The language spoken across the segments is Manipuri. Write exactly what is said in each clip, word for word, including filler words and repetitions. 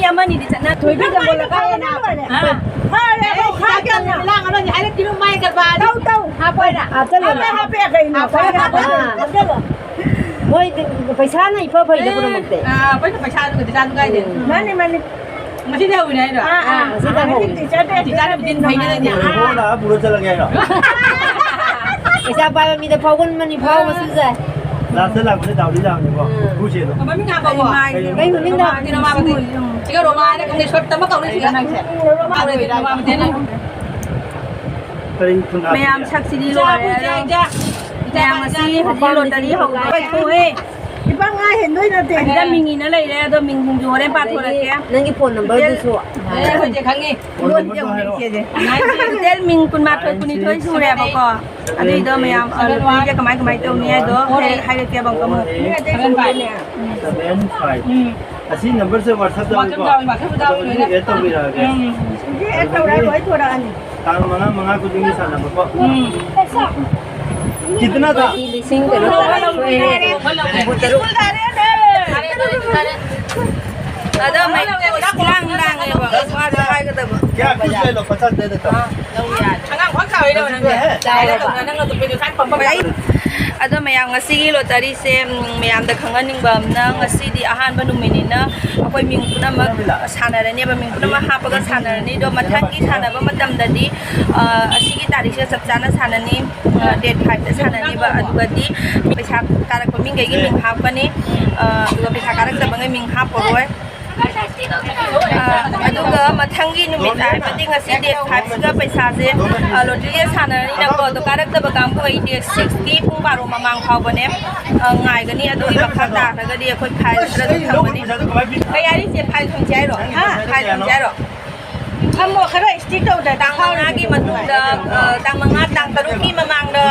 ꯑꯃꯅꯤꯗꯤ ꯆꯠꯅ ꯊꯣꯏꯕꯤ ꯀꯝꯕꯣꯜ ꯂꯩꯀꯥꯏ ꯑꯅ꯫ ꯍꯥ? ꯐꯔꯦ, ꯑꯗꯣ ꯈꯥꯛꯀꯦ꯫ ꯂꯥꯡ ꯑꯃꯅꯤ ꯍꯥꯏꯔꯛꯈꯤꯅꯨ, ꯃꯥꯏ ꯀꯔꯕꯥꯔ꯫ ꯇꯧ, ꯇꯧ꯫ ꯍꯥꯞꯄꯣꯏꯔꯥ? ꯍꯥꯞꯆꯜꯂꯣ꯫ ꯍꯥꯞꯄꯦ, ꯍꯥꯞꯄꯦ, ꯀꯩꯅꯣ? ꯍꯥꯞꯄꯦ, ꯍꯥꯞꯄꯦ꯫ ꯑꯥ꯫ ꯍꯥꯞꯆꯜꯂꯣ꯫ ꯃꯣꯏꯗꯤ ꯄꯩꯁꯥꯅ ꯏꯐ ꯐꯩꯗ ꯄꯨꯝꯅꯃꯛꯇꯤ꯫ ꯑꯥ, ꯑꯩꯈꯣꯏꯅ ꯄꯩꯁꯥꯗꯨꯒꯗꯤ ꯆꯥꯁꯨ ꯀꯥꯏꯗꯦ꯫ ꯎꯝ꯫ ꯃꯥꯅꯤ, ꯃꯥꯅꯤ꯫ ꯉꯁꯤꯗꯤ ꯍꯧꯔꯤꯅꯦ ꯍꯥꯏꯔꯣ? ꯑꯥ, ꯑꯥ꯫ ꯉꯁꯤꯗꯤ ꯍꯧꯔꯤꯅꯦ꯫ ꯇꯤꯆꯔ ꯗꯦ ꯇꯤꯆꯔ ꯗꯦ ꯐꯩꯅꯦ ꯅꯪꯗꯤ꯫ ꯑꯥ꯫ ꯍꯣ, ꯂꯥꯛꯑ ꯄꯨꯔ ꯆꯠꯂꯒꯦ ꯍꯥꯏꯔꯣ? ꯄꯩꯁꯥ ꯄꯥꯏꯕ ꯃꯤꯗ ꯐꯥꯎꯒꯟꯕꯅꯤ, ꯐꯥꯎꯕꯁꯨ ꯌꯥꯏ꯫ ꯂꯥꯁꯇ ꯂꯥꯛꯄꯗ ꯗꯥꯎꯗꯤ ꯌꯥꯕꯅꯤꯀꯣ꯫ ꯎꯝ꯫ ꯏꯀꯨꯁꯦꯗꯣ꯫ ꯃꯃꯤꯡ ꯍꯥꯞꯄꯕꯣ? ꯀꯩ ꯃꯃꯤꯡ? ꯀꯩ ꯃꯃꯤꯡꯅꯣ? ꯔꯣꯃꯥ, ꯔꯣꯃꯥꯄꯇꯤ꯫ ꯁꯤꯒ ꯔꯣꯃꯥꯅ ꯈꯪꯗꯦ, ꯁꯣꯔꯠ ꯑꯃ ꯀꯧꯅꯩ ꯁꯤꯒ꯫ ꯀꯧꯅꯩ, ꯔꯣꯃꯥꯄꯇꯤꯅ꯫ ꯀꯔꯤ ꯊꯨꯅ ꯃꯌꯥꯝ ꯁꯛꯁꯤꯗꯤ ꯂꯣꯏꯔꯦ꯫ ꯏꯆꯥ, ꯏꯆꯥ, ꯏꯆꯥ, ꯃꯌꯥꯝ ꯉꯁꯤ ꯍꯧꯖꯤꯛ ꯂꯣꯇꯔꯤ ꯍꯧꯗꯣꯔꯦ꯫ ꯊꯣꯛꯑꯦ꯫ ꯏꯄꯥ ꯉꯥ ꯍꯦꯟꯗꯣꯏ ꯅꯠꯇꯦ꯫ ꯑꯁꯤꯗ ꯃꯤꯡ ꯏꯅ ꯂꯩꯔꯦ, ꯑꯗꯣ ꯃꯤꯡꯁꯤꯡꯁꯨ ꯍꯣꯔꯦꯟ ꯄꯥꯊꯣꯔꯛꯀꯦ꯫ ꯅꯪꯒꯤ ꯐꯣꯟ ꯅꯝꯕꯔꯗꯨꯁꯨ ꯍꯥꯏꯔꯣ꯫ ꯑꯦ, ꯍꯣꯏ, ꯆꯦ, ꯈꯪꯉꯤ꯫ ꯐꯣꯟ ꯅꯝꯕꯔꯗꯣ ꯍꯥꯏꯔꯣ꯫ ꯅꯥꯏꯟ ꯇꯦꯟ ꯃꯤꯡ ꯀꯨꯟꯃꯥꯊꯣꯏ, ꯀꯨꯟꯅꯤꯊꯣꯏ ꯁꯨꯔꯦꯕꯀꯣ꯫ ꯑꯗꯨꯏꯗꯣ ꯃꯌꯥꯝ, ꯑ, ꯂꯣꯇꯔꯤꯁꯦ ꯀꯃꯥꯏ ꯀꯃꯥꯏ ꯇꯧꯅꯤ ꯍꯥꯏꯗꯣ ꯍꯥꯏ-, ꯍꯥꯏꯔꯛꯀꯦꯕ ꯑꯃꯨꯛ꯫ Seven five. Um. Seven five. Um. ꯑꯁꯤ ꯅꯝꯕꯔꯁꯦ WhatsApp ꯌꯥꯎꯏꯀꯣ? WhatsApp ꯌꯥꯎꯏ, WhatsApp ꯌꯥꯎꯏ꯫ ꯑꯗꯨꯗꯤ add ꯇꯧꯕꯤꯔꯛꯑꯒꯦ꯫ ꯎꯝ꯫ ꯍꯧꯖꯤꯛ add ꯇꯧꯔꯦ, ꯂꯣꯏ ꯊꯣꯔꯛꯑꯅꯤ꯫ ꯇꯥꯡ ꯃꯉꯥ, ꯃꯉꯥ ꯈꯨꯗꯤꯡꯒꯤ ꯁꯥꯟꯅꯕꯀꯣ꯫ ꯎꯝ꯫ ꯀꯤꯇꯅꯥ ꯊꯥ? ꯂꯤꯁꯤꯡ ꯀꯩꯅꯣ ꯇꯥꯔꯦ꯫ ꯍꯨꯝꯐꯨ ꯇꯔꯨꯛ꯫ ꯑꯗꯣ ꯃꯩ ꯂꯥꯡ ꯂꯥꯡꯉꯦꯕ, ꯋꯥꯁꯨ ꯍꯥꯏꯒꯗꯕ꯫ ꯀꯌꯥ ꯀꯨꯁ ꯂꯩ ꯂꯣ? ꯄꯆꯥꯁ ꯗꯦ ꯗꯦꯇꯥ ꯍꯨꯝ꯫ ꯑꯉꯥꯡ ꯈ꯭ꯋꯥꯏ ꯆꯥꯎꯔꯤꯔꯣ ꯅꯪꯁꯦ? ꯆꯥꯎꯔꯕ꯫ ꯅꯪꯅ ꯇꯨꯄꯤꯗꯣ ꯁ꯭ꯋꯥꯏ ꯄꯝꯕ ꯌꯥꯗ꯭ꯔꯣ? ꯑꯗꯣ ꯃꯌꯥꯝ, ꯉꯁꯤꯒꯤ ꯂꯣꯇꯔꯤꯁꯦ, ꯎꯝ, ꯃꯌꯥꯝꯗ ꯈꯪꯍꯟꯅꯤꯡꯕ ꯑꯃꯅ, ꯉꯁꯤꯗꯤ ꯑꯍꯥꯟꯕ ꯅꯨꯃꯤꯠꯅꯤꯅ ꯑꯩꯈꯣꯏ ꯃꯤꯡ ꯄꯨꯝꯅꯃꯛ ꯁꯥꯟꯅꯔꯅꯦꯕ, ꯃꯤꯡ ꯄꯨꯝꯅꯃꯛ ꯍꯥꯞꯄꯒ ꯁꯥꯟꯅꯔꯅꯤ꯫ ꯑꯗꯣ ꯃꯊꯪꯒꯤ ꯁꯥꯟꯅꯕ ꯃꯇꯝꯗꯗꯤ, ꯑ, ꯑꯁꯤꯒꯤ ꯇꯥꯔꯤꯛꯁꯤꯗ ꯆꯞ ꯆꯥꯅ ꯁꯥꯟꯅꯅꯤ, ꯑ, date five ꯇ ꯁꯥꯟꯅꯅꯤꯕ꯫ ꯑꯗꯨꯒꯗꯤ ꯄꯩꯁꯥ ꯀꯥꯔꯛꯄ ꯃꯤꯈꯩꯒꯤ ꯃꯤꯡ ꯍꯥꯞꯀꯅꯤ, ꯑ, ꯑꯗꯨꯒ ꯄꯩꯁꯥ ꯀꯥꯔꯛꯇꯕꯉꯩ ꯃꯤꯡ ꯍꯥꯞꯄꯔꯣꯏ꯫ ꯑ, ꯑꯗꯨꯒ ꯃꯊꯪꯒꯤ ꯅꯨꯃꯤꯠ ꯍꯥꯏꯕꯗꯤ ꯉꯁꯤ date five ꯁꯤꯒ ꯄꯩꯁꯥꯁꯦ, ꯑ, ꯂꯣꯇꯔꯤꯁꯦ ꯁꯥꯟꯅꯔꯅꯤꯅꯀꯣ, ꯑꯗꯣ ꯀꯥꯔꯛꯇꯕ ꯀꯥꯡꯕꯨ ꯑꯩ date six ꯀꯤ ꯄꯨꯡ ꯕꯥꯔꯣ ꯃꯃꯥꯡ ꯐꯥꯎꯕꯅꯦ, ꯑ, ꯉꯥꯏꯒꯅꯤ꯫ ꯑꯗꯨꯒꯤ ꯃꯈꯥ ꯇꯥꯔꯒꯗꯤ ꯑꯩꯈꯣꯏ fine ꯈꯔ ꯑꯗꯨꯝ ꯊꯝꯒꯅꯤ꯫ ꯀꯩ ꯍꯥꯏꯔꯤꯁꯦ, fine ꯊꯝꯁꯦ ꯍꯥꯏꯔꯣ? ꯍꯥ? Fine ꯊꯝꯁꯦ ꯍꯥꯏꯔꯣ? ꯊꯝꯃꯣ, ꯈꯔ strict ꯇꯧꯗ꯭ꯔꯗꯤ ꯇꯥꯡ ꯃꯉꯥꯒꯤ ꯃꯇꯨꯡꯗ, ꯑ, ꯇꯥꯡ ꯃꯉꯥ, ꯇꯥꯡ ꯇꯔꯨꯛꯀꯤ ꯃꯃꯥꯡꯗ,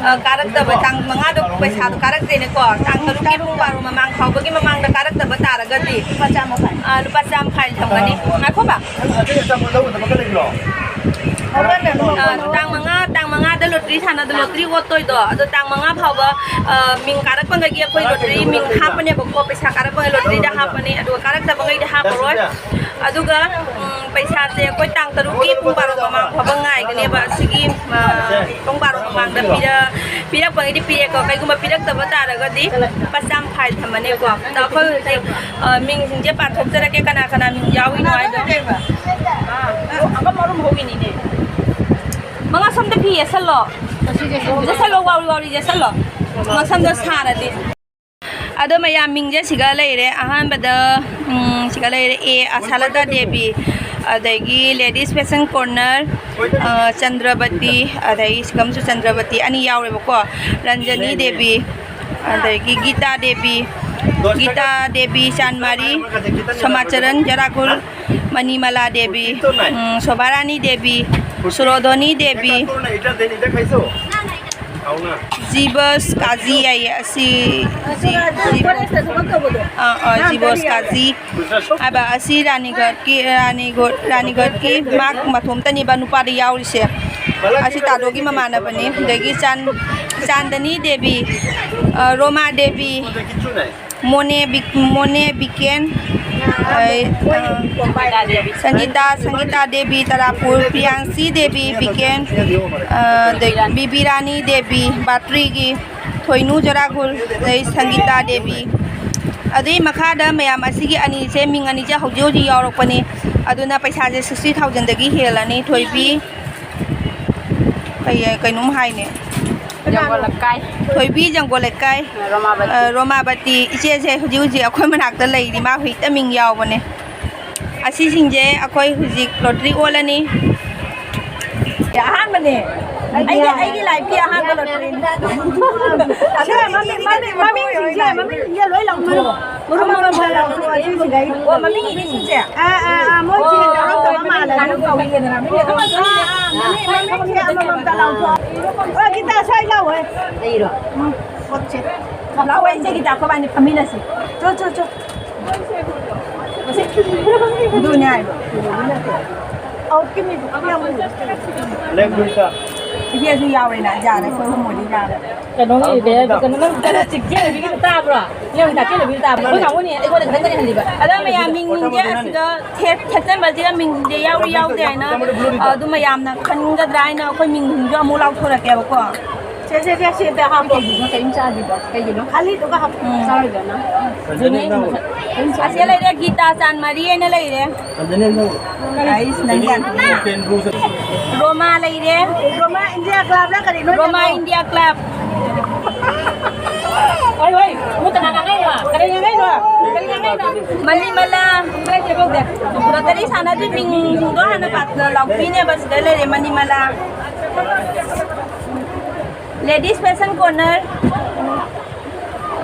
ꯑ, ꯀꯥꯔꯛꯇꯕ, ꯇꯥꯡ ꯃꯉꯥꯗꯣ ꯄꯩꯁꯥꯗꯣ ꯀꯥꯔꯛꯇꯦꯅꯦꯀꯣ, ꯇꯥꯡ ꯇꯔꯨꯛꯀꯤ ꯄꯨꯡ ꯕꯥꯔꯣ ꯃꯃꯥꯡ ꯐꯥꯎꯕꯒꯤ ꯃꯃꯥꯡꯗ ꯀꯥꯔꯛꯇꯕ ꯇꯥꯔꯒꯗꯤ, ꯂꯨꯄꯥ ꯆꯥꯝꯃ fine꯫ ꯑ, ꯂꯨꯄꯥ ꯆꯥꯝꯃ fine ꯊꯝꯒꯅꯤ꯫ ꯉꯥꯏꯈꯣꯕ꯫ ꯑꯇꯩ ꯑꯆꯥꯄꯣꯠ ꯂꯧꯒꯗꯕꯒ ꯂꯩꯕ꯭ꯔꯣ? ꯑ, ꯇꯥꯡ ꯃꯉꯥ, ꯇꯥꯡ ꯃꯉꯥꯗ ꯂꯣꯇ꯭ꯔꯤ ꯁꯥꯟꯅꯗ ꯂꯣꯇ꯭ꯔꯤ ꯑꯣꯠꯇꯣꯏꯗꯣ, ꯑꯗꯣ ꯇꯥꯡ ꯃꯉꯥ ꯐꯥꯎꯕ, ꯑ, ꯃꯤꯡ ꯀꯥꯔꯛꯄꯉꯩꯒꯤ ꯑꯩꯈꯣꯏ ꯂꯣꯇ꯭ꯔꯤ ꯃꯤꯡ ꯍꯥꯞꯄꯅꯦꯕꯀꯣ, ꯄꯩꯁꯥ ꯀꯥꯔꯛꯄꯉꯩ ꯂꯣꯇ꯭ꯔꯤꯗ ꯍꯥꯞꯄꯅꯤ, ꯑꯗꯨꯒ ꯀꯥꯔꯛꯇꯕꯉꯩꯗꯤ ꯍꯥꯞꯄꯔꯣꯏ꯫ ꯑꯗꯨꯒ, ꯎꯝ, ꯄꯩꯁꯥꯁꯦ ꯑꯩꯈꯣꯏ ꯇꯥꯡ ꯇꯔꯨꯛꯀꯤ ꯄꯨꯡ ꯕꯥꯔꯣ ꯃꯃꯥꯡ ꯐꯥꯎꯕ ꯉꯥꯏꯒꯅꯦꯕ꯫ ꯑꯁꯤꯒꯤ, ꯑ, ꯄꯨꯡ ꯕꯥꯔꯣ ꯃꯃꯥꯡꯗ ꯄꯤꯔ-, ꯄꯤꯔꯛꯄꯉꯩꯗꯤ ꯄꯤꯔꯦꯀꯣ꯫ ꯀꯩꯒꯨꯝꯕ ꯄꯤꯔꯛꯇꯕ ꯇꯥꯔꯒꯗꯤ ꯂꯨꯄꯥ ꯆꯥꯝꯃ ꯐꯥꯏꯟ ꯊꯝꯃꯅꯤꯀꯣ꯫ ꯑꯗꯣ ꯑꯩꯈꯣꯏ ꯍꯧꯖꯤꯛ, ꯑ, ꯃꯤꯡꯁꯤꯡꯁꯦ ꯄꯥꯊꯣꯛꯆꯔꯛꯀꯦ, ꯀꯅꯥ ꯀꯅꯥ ꯃꯤꯡ ꯌꯥꯎꯔꯤꯅꯣ ꯍꯥꯏꯗꯣ꯫ ꯃꯉꯥ ꯁꯣꯝꯗ ꯐꯤ ꯌꯦꯠꯁꯜꯂꯣ꯫ ꯌꯦꯠꯁꯜꯂꯣ, ꯋꯥꯎꯔꯤ ꯋꯥꯎꯔꯤ ꯌꯦꯠꯁꯜꯂꯣ꯫ ꯃꯁꯝꯗꯣ ꯁꯥꯔꯗꯤ꯫ ꯑꯗꯣ ꯃꯌꯥꯝ ꯃꯤꯡꯁꯦ ꯁꯤꯒ ꯂꯩꯔꯦ꯫ ꯑꯍꯥꯟꯕꯗ, ꯎꯝ, ꯁꯤꯒ ꯂꯩꯔꯦ꯫ ꯑꯦ, ꯑꯁꯥꯂꯇꯥ ꯗꯦꯕꯤ, ꯑꯗꯒꯤ Ladies Fashion Corner, ꯑ, ꯆꯟꯗ꯭ꯔꯕꯇꯤ, ꯑꯗꯒꯤ ꯁꯤꯒꯝꯁꯨ ꯆꯟꯗ꯭ꯔꯕꯇꯤ ꯑꯅꯤ ꯌꯥꯎꯔꯦꯕꯀꯣ꯫ ꯔꯟꯖꯅꯤ ꯗꯦꯕꯤ, ꯑꯗꯒꯤ ꯒꯤꯇꯥ ꯗꯦꯕꯤ, ꯒꯤꯇꯥ ꯗꯦꯕꯤ ꯆꯥꯟꯃꯥꯔꯤ, ꯁꯣꯃꯥꯆꯔꯟ ꯖꯔꯥꯒꯨꯜ, ꯃꯅꯤꯃꯂꯥ ꯗꯦꯕꯤ, ꯎꯝ, ꯁꯣꯚꯥꯔꯥꯅꯤ ꯗꯦꯕꯤ, ꯁꯨꯔꯣꯙꯣꯅꯤ ꯗꯦꯕꯤ, ꯖꯤꯕꯁ ꯀꯥꯖꯤ ꯍꯥꯏꯌꯦ ꯑꯁꯤ, ꯖꯤ-, ꯖꯤꯕꯁ, ꯑꯥ, ꯑꯥ, ꯖꯤꯕꯁ ꯀꯥꯖꯤ ꯍꯥꯏꯕ ꯑꯁꯤ ꯔꯥꯅꯤꯒꯠꯀꯤ, ꯔꯥꯅꯤꯒꯠ-, ꯔꯥꯅꯤꯒꯠꯀꯤ ꯃꯥ ꯃꯊꯣꯝꯇꯅꯦꯕ ꯅꯨꯄꯥꯗ ꯌꯥꯎꯔꯤꯁꯦ꯫ ꯑꯁꯤ ꯇꯥꯗꯣꯒꯤ ꯃꯃꯥꯟꯅꯕꯅꯤ꯫ ꯑꯗꯒꯤ ꯆꯥꯟ-, ꯆꯥꯟꯗꯅꯤ ꯗꯦꯕꯤ, ꯑ, ꯔꯣꯃꯥ ꯗꯦꯕꯤ, ꯃꯣꯅꯦ ꯕꯤ-, ꯃꯣꯅꯦ ꯕꯤꯀꯦꯟ, ꯑ, ꯑ, ꯁꯪꯒꯤꯇꯥ, ꯁꯪꯒꯤꯇꯥ ꯗꯦꯕꯤ ꯇꯔꯥꯄꯨꯔ, ꯄ꯭ꯔꯤꯌꯥꯡꯁꯤ ꯗꯦꯕꯤ ꯕꯤꯀꯦꯟ, ꯑ, ꯑꯗꯩ ꯕꯤꯕꯤ ꯔꯥꯅꯤ ꯗꯦꯕꯤ ꯕꯥꯇ꯭ꯔꯤꯒꯤ, ꯊꯣꯏꯅꯨ ꯖꯔꯥꯒꯨꯜ, ꯑꯗꯩ ꯁꯪꯒꯤꯇꯥ ꯗꯦꯕꯤ꯫ ꯑꯗꯨꯏ ꯃꯈꯥꯗ ꯃꯌꯥꯝ ꯑꯁꯤꯒꯤ ꯑꯅꯤꯁꯦ, ꯃꯤꯡ ꯑꯅꯤꯁꯦ ꯍꯧꯖꯤꯛ ꯍꯧꯖꯤꯛ ꯌꯥꯎꯔꯛꯄꯅꯤ꯫ ꯑꯗꯨꯅ ꯄꯩꯁꯥꯁꯦ sixty thousandꯗꯒꯤ ꯍꯦꯜꯂꯅꯤ꯫ ꯊꯣꯏꯕꯤ, ꯀꯩ-, ꯀꯩꯅꯣꯝ ꯍꯥꯏꯅꯦ꯫ ꯖꯪꯒꯣꯜ ꯂꯩꯀꯥꯏ꯫ ꯊꯣꯏꯕꯤ ꯖꯪꯒꯣꯜ ꯂꯩꯀꯥꯏ꯫ ꯔꯣꯃꯥꯕꯇꯤ꯫ ꯑ, ꯔꯣꯃꯥꯕꯇꯤ꯫ ꯏꯆꯦꯁꯦ ꯍꯧꯖꯤꯛ ꯍꯧꯖꯤꯛ ꯑꯩꯈꯣꯏ ꯃꯅꯥꯛꯇ ꯂꯩꯔꯤ꯫ ꯃꯥ ꯍꯧꯖꯤꯛꯇ ꯃꯤꯡ ꯌꯥꯎꯕꯅꯦ꯫ ꯑꯁꯤꯁꯤꯡꯁꯦ ꯑꯩꯈꯣꯏ ꯍꯧꯖꯤꯛ ꯂꯣꯇ꯭ꯔꯤ ꯑꯣꯜꯂꯅꯤ꯫ ꯑꯍꯥꯟꯕꯅꯦ꯫ ꯑꯩꯒꯤ, ꯑꯩꯒꯤ ꯂꯥꯏꯐꯀꯤ ꯑꯍꯥꯟꯕ ꯂꯣꯇ꯭ꯔꯤꯅꯤ꯫ ꯁꯦ, ꯃꯃꯤꯡ, ꯃꯃꯤꯡ, ꯃꯃꯤꯡꯁꯤꯡꯁꯦ, ꯃꯃꯤꯡꯁꯤꯡꯁꯦ ꯂꯣꯏ ꯂꯥꯎꯊꯣꯛꯑꯣ꯫ ꯃꯔꯨ ꯃꯔꯨ ꯈꯔ ꯂꯥꯎꯊꯣꯛꯑꯣ, ꯑꯁꯤꯁꯤꯡꯁꯦ꯫ ꯑꯣ, ꯃꯃꯤꯡ ꯏꯕꯤꯁꯤꯡꯁꯦ? ꯑꯥ, ꯑꯥ, ꯑꯥ, ꯃꯣꯏꯁꯤꯡ ꯑꯣ, ꯌꯥꯎꯔꯛꯇꯕ ꯃꯥꯜꯂꯦ꯫ ꯑꯥ, ꯑꯥ, ꯃꯃꯤꯡ, ꯃꯃꯤꯡꯁꯦ ꯑꯃꯃꯝꯇ ꯂꯥꯎꯊꯣꯛꯑꯣ꯫ ꯑꯣ, ꯒꯤꯇꯥ, ꯁ꯭ꯋꯥꯏ ꯂꯥꯎꯍꯦ꯫ ꯑꯩꯔꯣ? ꯎꯝ, ꯈꯣꯠꯁꯦ꯫ ꯂꯥꯛꯑꯣ, ꯏꯆꯦ ꯒꯤꯇꯥ, ꯑꯩꯈꯣꯏꯕꯥꯅꯤ ꯐꯝꯃꯤꯟꯅꯁꯤ꯫ ꯆꯣ, ꯆꯣ, ꯆꯣ꯫ ꯑꯗꯨꯅꯦ ꯍꯥꯏꯕ꯫ ꯑꯥꯎꯠꯀꯤ ꯃꯤꯗꯣ ꯌꯥꯝ ꯎꯏ꯫ ꯂꯦꯝ ꯂꯨꯏꯁꯥ꯫ ꯏꯆꯦꯁꯨ ꯌꯥꯎꯔꯦꯅ, ꯌꯥꯔꯦ, ꯑꯩꯈꯣꯏ ꯑꯍꯨꯝ ꯑꯣꯏꯗꯤ ꯌꯥꯔꯦ꯫ ꯀꯩꯅꯣꯒꯤ ꯀꯩꯅꯣ, ꯅꯪ ꯆꯤꯛ ꯆꯦꯜꯂꯕꯤꯒꯤꯗꯣ ꯇꯥꯕ꯭ꯔꯣ? ꯅꯪ ꯍꯤꯗꯥꯛ ꯆꯦꯜꯂꯕꯤꯗꯣ ꯇꯥꯕ꯭ꯔꯣ? ꯑꯩꯈꯣꯏ ꯀꯥꯡꯕꯨꯅꯤ, ꯑꯩꯉꯣꯟꯗ ꯈꯤꯇꯪ ꯀꯔꯤ ꯍꯜꯂꯤꯕ? ꯑꯗꯣ ꯃꯌꯥꯝ ꯃꯤꯡꯁꯤꯡꯁꯦ ꯑꯁꯤꯗ ꯊꯦꯠ-, ꯊꯦꯠꯆꯟꯕꯁꯤꯒ ꯃꯤꯡꯁꯤꯡꯁꯦ ꯌꯥꯎꯔꯤ ꯌꯥꯎꯗꯦ ꯍꯥꯏꯅ, ꯑꯗꯨ ꯃꯌꯥꯝꯅ ꯈꯟꯒꯗ꯭ꯔꯥ ꯍꯥꯏꯅ ꯑꯩꯈꯣꯏ ꯃꯤꯡꯁꯤꯡꯁꯨ ꯑꯃꯨꯛ ꯂꯥꯎꯊꯣꯔꯛꯀꯦꯕꯀꯣ꯫ ꯁꯦ, ꯁꯦ, ꯁꯦ, ꯁꯤꯗ ꯍꯥꯞꯄꯣ꯫ ꯀꯩꯒꯤꯅꯣ ꯀꯔꯤꯝ ꯆꯥꯗ꯭ꯔꯤꯕꯣ? ꯀꯩꯒꯤꯅꯣ? ꯈꯥꯂꯤꯗꯨꯒ ꯍꯥꯞꯄꯣ꯫ ꯎꯝ꯫ ꯆꯥꯔꯣꯏꯗ꯭ꯔꯣ ꯅꯪ? ꯑꯁꯤ ꯂꯩꯔꯦ, ꯒꯤꯇꯥ ꯆꯥꯟ ꯃꯔꯤ ꯍꯥꯏꯅ ꯂꯩꯔꯦ꯫ ꯑꯩꯁ, ꯅꯪ ꯌꯥꯝ ꯔꯣꯃꯥ ꯂꯩꯔꯦ꯫ ꯔꯣꯃꯥ ꯏꯟꯗꯤꯌꯥ ꯀ꯭ꯂꯕ꯫ ꯍꯣꯏ, ꯍꯣꯏ, ꯃꯨ ꯀꯅꯥ ꯉꯥꯡꯉꯛꯏꯅꯣ? ꯀꯔꯤ ꯉꯥꯡꯉꯛꯏꯅꯣ? ꯀꯔꯤ ꯉꯥꯡꯉꯛꯏꯅꯣ? ꯃꯅꯤꯃꯂꯥ꯫ ꯂꯣꯇꯔꯤ ꯁꯥꯟꯅꯗ꯭ꯔꯤ ꯃꯤꯡꯗꯣ ꯍꯥꯟꯅ ꯄꯥ-, ꯂꯥꯎꯊꯣꯛꯄꯤꯅꯦꯕ, ꯁꯤꯗ ꯂꯩꯔꯦ ꯃꯅꯤꯃꯂꯥ꯫ Ladies fashion corner.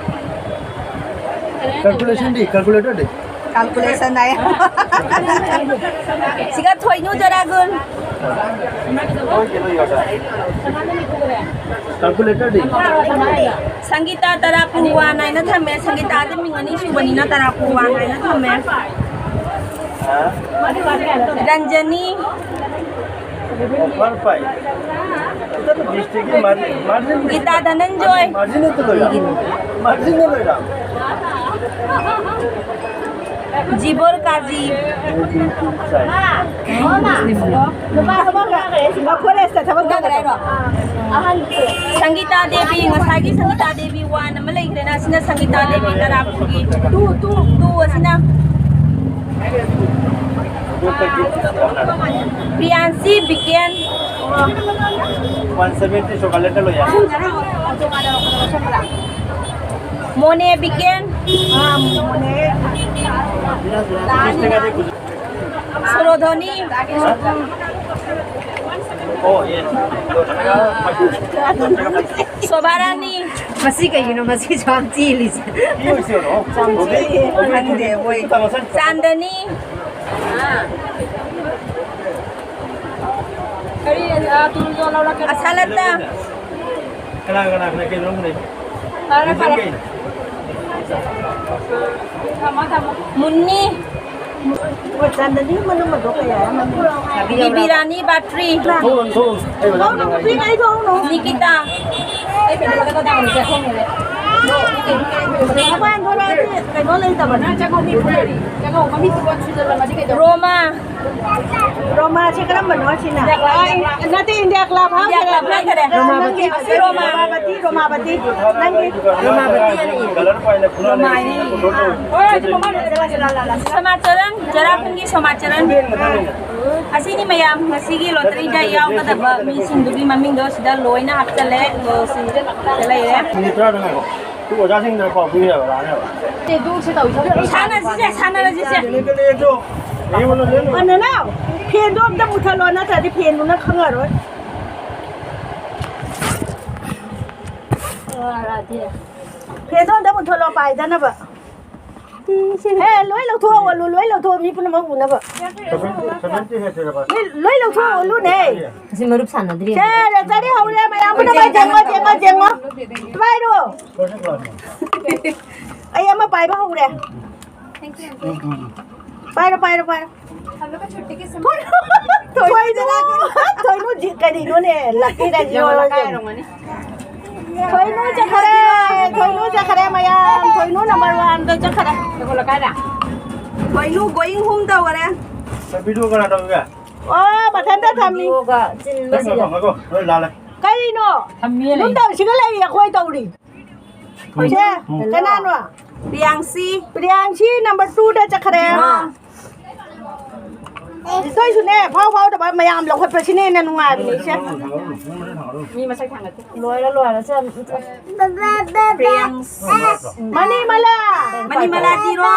Calculation ꯗꯤ, calculator ꯗꯤ? Calculation ꯍꯥꯏ꯫ ꯁꯤꯒ ꯊꯣꯏꯅꯨ ꯖꯣꯔꯥꯒꯨꯟ꯫ Calculator ꯗꯤ? ꯁꯪꯒꯤꯇꯥ ꯇꯔꯥꯄꯨꯔ ꯋꯥꯟ ꯍꯥꯏꯅ ꯊꯝꯃꯦ꯫ ꯁꯪꯒꯤꯇꯥꯗꯤ ꯃꯤꯡ ꯑꯅꯤ ꯁꯨꯕꯅꯤꯅ ꯇꯔꯥꯄꯨꯔ ꯋꯥꯟ ꯍꯥꯏꯅ ꯊꯝꯃꯦ꯫ ꯔꯟꯖꯅꯤ꯫ Offer ꯄꯥꯏ꯫ ꯏꯇ ꯗꯤꯁꯇ꯭ꯔꯤꯛꯀꯤ ꯃꯥꯔꯖꯤꯟ, ꯃꯥꯔꯖꯤꯟ ꯒꯤꯇꯥ ꯙꯅꯟꯖꯣꯏ꯫ ꯃꯥꯔꯖꯤꯟ ꯅꯠꯇ ꯂꯣꯏꯔ꯫ ꯃꯥꯔꯖꯤꯟ ꯂꯣꯏꯔ꯫ ꯖꯤꯕꯣꯔ ꯀꯥꯖꯤ꯫ ꯐꯣꯔꯦꯁꯇ ꯊꯕꯛ ꯇꯧꯒꯗ꯭ꯔꯥ ꯍꯥꯏꯔꯣ? ꯁꯪꯒꯤꯇꯥ ꯗꯦꯕꯤ, ꯉꯁꯥꯏꯒꯤ ꯁꯪꯒꯤꯇꯥ ꯗꯦꯕꯤ ꯋꯥꯟ ꯑꯃ ꯂꯩꯈ꯭ꯔꯦꯅ, ꯑꯁꯤꯅ ꯁꯪꯒꯤꯇꯥ ꯗꯦꯕꯤ ꯇꯔꯥꯄꯨꯔꯒꯤ ꯇꯨ, ꯇꯨ, ꯇꯨ ꯑꯁꯤꯅ꯫ ꯄ꯭ꯔꯤꯌꯥꯟꯁꯤ ꯕꯤꯀꯦꯟ꯫ One seventy chocolate ꯂꯣꯏ ꯌꯥꯔꯦ꯫ ꯃꯣꯅꯦ ꯕꯤꯀꯦꯟ꯫ ꯁꯣꯔꯣꯙꯣꯅꯤ꯫ ꯑꯣ, ꯌꯦ꯫ ꯁꯣꯚꯥꯔꯥꯅꯤ꯫ ꯃꯁꯤ ꯀꯩꯒꯤꯅꯣ ꯃꯁꯤꯁꯨ ꯌꯥꯝ ꯆꯦꯜꯂꯤꯁꯦ? ꯈꯪꯗꯦ, ꯃꯣꯏ꯫ ꯆꯥꯟꯗꯅꯤ꯫ ꯑꯁꯥꯂꯇꯥ꯫ ꯀꯅꯥ ꯀꯅꯥ ꯀꯅꯥ ꯀꯩꯅꯣ ꯂꯩ? ꯐꯔꯦ, ꯐꯔꯦ꯫ ꯊꯝꯃꯣ, ꯊꯝꯃꯣ꯫ ꯃꯨꯟꯅꯤ꯫ ꯍꯣꯏ, ꯆꯥꯟꯗꯅꯤ ꯃꯅꯨꯡ ꯑꯗꯣ ꯀꯌꯥ ꯑꯃꯅꯤ? ꯕꯤꯕꯤ ꯔꯥꯅꯤ ꯕꯥꯇ꯭ꯔꯤ꯫ ꯊꯣꯛꯎꯅꯨ, ꯊꯣꯛꯎꯅꯨ꯫ ꯑꯩ ꯃꯅꯥꯛꯇ ꯊꯣꯛꯎꯅꯨ, ꯂꯩꯔꯦ꯫ ꯅꯨꯄꯤ ꯉꯥꯏ ꯊꯣꯛꯎꯅꯨ꯫ ꯅꯤꯀꯤꯇꯥ꯫ ꯃꯄꯥꯟ ꯊꯣꯛꯂꯛꯑꯗꯤ ꯀꯩꯅꯣ ꯂꯩꯇꯕꯅꯤ꯫ ꯔꯣꯃꯥ꯫ ꯔꯣꯃꯥꯁꯦ ꯀꯔꯝꯕꯅꯣ ꯁꯤꯅ? ꯅꯠꯇꯦ, ꯏꯟꯗꯤꯌꯥ ꯀ꯭ꯂꯕ ꯏꯟꯗꯤꯌꯥ ꯍꯥꯏꯈꯔꯦ꯫ ꯀ꯭ꯂꯕ ꯍꯥꯏꯈꯔꯦ꯫ ꯔꯣꯃꯥꯕꯇꯤ꯫ ꯔꯣꯃꯥ꯫ ꯔꯣꯃꯥꯕꯇꯤ, ꯔꯣꯃꯥꯕꯇꯤ꯫ ꯅꯪꯒꯤ? ꯔꯣꯃꯥꯕꯇꯤ ꯑꯅꯤ꯫ ꯔꯣꯃꯥ ꯑꯅꯤ꯫ ꯁꯣꯃꯥ ꯆꯔꯟ, ꯆꯔꯥꯄꯨꯟꯒꯤ ꯁꯣꯃꯥ ꯆꯔꯟ꯫ ꯑꯁꯤꯅꯤ ꯃꯌꯥꯝ, ꯉꯁꯤꯒꯤ ꯂꯣꯇꯔꯤꯗ ꯌꯥꯎꯒꯗꯕ ꯃꯤꯁꯤꯡꯗꯨꯒꯤ ꯃꯃꯤꯡꯗꯣ ꯁꯤꯗ ꯂꯣꯏꯅ ꯍꯥꯞꯆꯜꯂꯦ꯫ ꯑꯗꯣ ꯁꯤꯗ ꯂꯩꯔꯦ꯫ ꯃꯤꯅꯤꯠ ꯇꯔꯥꯗ ꯉꯥꯏꯈꯣ꯫ ꯁꯤ ꯑꯣꯖꯥꯁꯤꯡꯗꯨꯅ ꯄꯥꯎ ꯄꯤꯔꯦꯕ, ꯂꯥꯛꯑꯅꯦꯕ꯫ ꯁꯥꯟꯅꯁꯤꯁꯦ, ꯁꯥꯟꯅꯔꯁꯤꯁꯦ꯫ ꯌꯦꯡꯉꯨ, ꯌꯦꯡꯉꯨ꯫ ꯑ, ꯅꯅꯥꯎ, ꯐꯦꯟꯗꯣ ꯑꯝꯇ ꯃꯨꯊꯠꯂꯣ, ꯅꯠꯇ꯭ꯔꯗꯤ ꯐꯦꯟꯗꯨꯅ ꯈꯪꯉꯔꯣꯏ꯫ ꯐꯦꯟꯗꯣ ꯑꯝꯇ ꯃꯨꯊꯠꯂꯣ, ꯄꯥꯏꯗꯅꯕ꯫ ꯍꯦ, ꯂꯣꯏ ꯂꯧꯊꯣꯛꯑꯣ, ꯑꯣꯜꯂꯨ, ꯂꯣꯏ ꯂꯧꯊꯣꯛꯑꯣ, ꯃꯤ ꯄꯨꯝꯅꯃꯛ ꯎꯅꯕ꯫ ꯁꯚꯦꯟꯇꯤ, ꯁꯚꯦꯟꯇꯤ ꯍꯦꯛ ꯁꯤꯔꯕ? ꯂꯣꯏ, ꯂꯣꯏ ꯂꯧꯊꯣꯛꯑꯣ, ꯑꯣꯜꯂꯨꯅꯦ꯫ ꯑꯁꯤ ꯃꯔꯨꯞ ꯁꯥꯟꯅꯗ꯭ꯔꯤ꯫ ꯁꯦ, ꯂꯦꯇꯔꯗꯤ ꯍꯧꯔꯦ, ꯃꯌꯥꯝ ꯄꯨꯝꯅꯃꯛ ꯌꯦꯡꯉꯣ, ꯌꯦꯡꯉꯣ, ꯌꯦꯡꯉꯣ꯫ ꯄꯥꯏꯔꯣ꯫ ꯑꯩ ꯑꯃ ꯄꯥꯏꯕ ꯍꯧꯔꯦ꯫ ꯄꯥꯏꯔꯣ, ꯄꯥꯏꯔꯣ, ꯄꯥꯏꯔꯣ꯫ ꯊꯣꯏꯅꯨ, ꯊꯣꯏꯅꯨ, ꯖꯤ-, ꯀꯔꯤꯅꯣꯅꯦ? ꯂꯛꯀꯤꯗ ꯖꯤꯔꯣ ꯂꯣꯏꯁꯤꯟ꯫ ꯊꯣꯏꯅꯨ ꯆꯠꯈꯔꯦ, ꯊꯣꯏꯅꯨ ꯆꯠꯈꯔꯦ ꯃꯌꯥꯝ, ꯊꯣꯏꯅꯨ ꯅꯝꯕꯔ ꯋꯥꯟꯗ ꯆꯠꯈꯔꯦ꯫ ꯊꯣꯏꯅꯨ going home ꯇꯧꯈꯔꯦ꯫ ꯚꯤꯗꯤꯑꯣ ꯀꯅꯥ ꯇꯧꯔꯤꯒꯦ? ꯑꯣ, ꯃꯊꯟꯇ ꯊꯝꯃꯤ꯫ ꯚꯤꯗꯤꯑꯣꯒ ꯆꯤꯟꯕꯁꯤꯗ꯫ ꯉꯥꯏꯈꯣ, ꯉꯥꯏꯈꯣ, ꯂꯣꯏ ꯂꯥꯜꯂꯦ꯫ ꯀꯔꯤꯅꯣ? ꯊꯝꯃꯤ ꯑꯗꯨꯝ ꯂꯩ꯫ ꯇꯧꯔꯤꯁꯤꯒ ꯂꯩꯔꯤ ꯑꯩꯈꯣꯏ ꯇꯧꯔꯤ꯫ ꯁꯦ, ꯀꯅꯥꯅꯣ? ꯄ꯭ꯔꯤꯌꯥꯡꯁꯤ꯫ ꯄ꯭ꯔꯤꯌꯥꯡꯁꯤ ꯅꯝꯕꯔ ꯇꯨꯗ ꯆꯠꯈꯔꯦ꯫ ꯑꯥ꯫ ꯏꯇꯣꯏꯁꯨꯅꯦ, ꯐꯥꯎ ꯐꯥꯎꯗꯕ ꯃꯌꯥꯝ ꯂꯧꯈꯠꯄꯁꯤꯅ ꯍꯦꯟꯅ ꯅꯨꯡꯉꯥꯏꯕꯅꯤ, ꯏꯆꯦ꯫ ꯃꯤ ꯃꯁꯛ ꯊꯥꯡꯒꯠꯀꯦ꯫ ꯂꯣꯏꯔꯦ, ꯂꯣꯏꯔꯦ, ꯁꯦ꯫ ꯄ꯭ꯔꯤꯌꯥꯡꯁꯤ꯫ ꯃꯅꯤꯃꯂꯥ꯫ ꯃꯅꯤꯃꯂꯥ ꯖꯤꯔꯣ꯫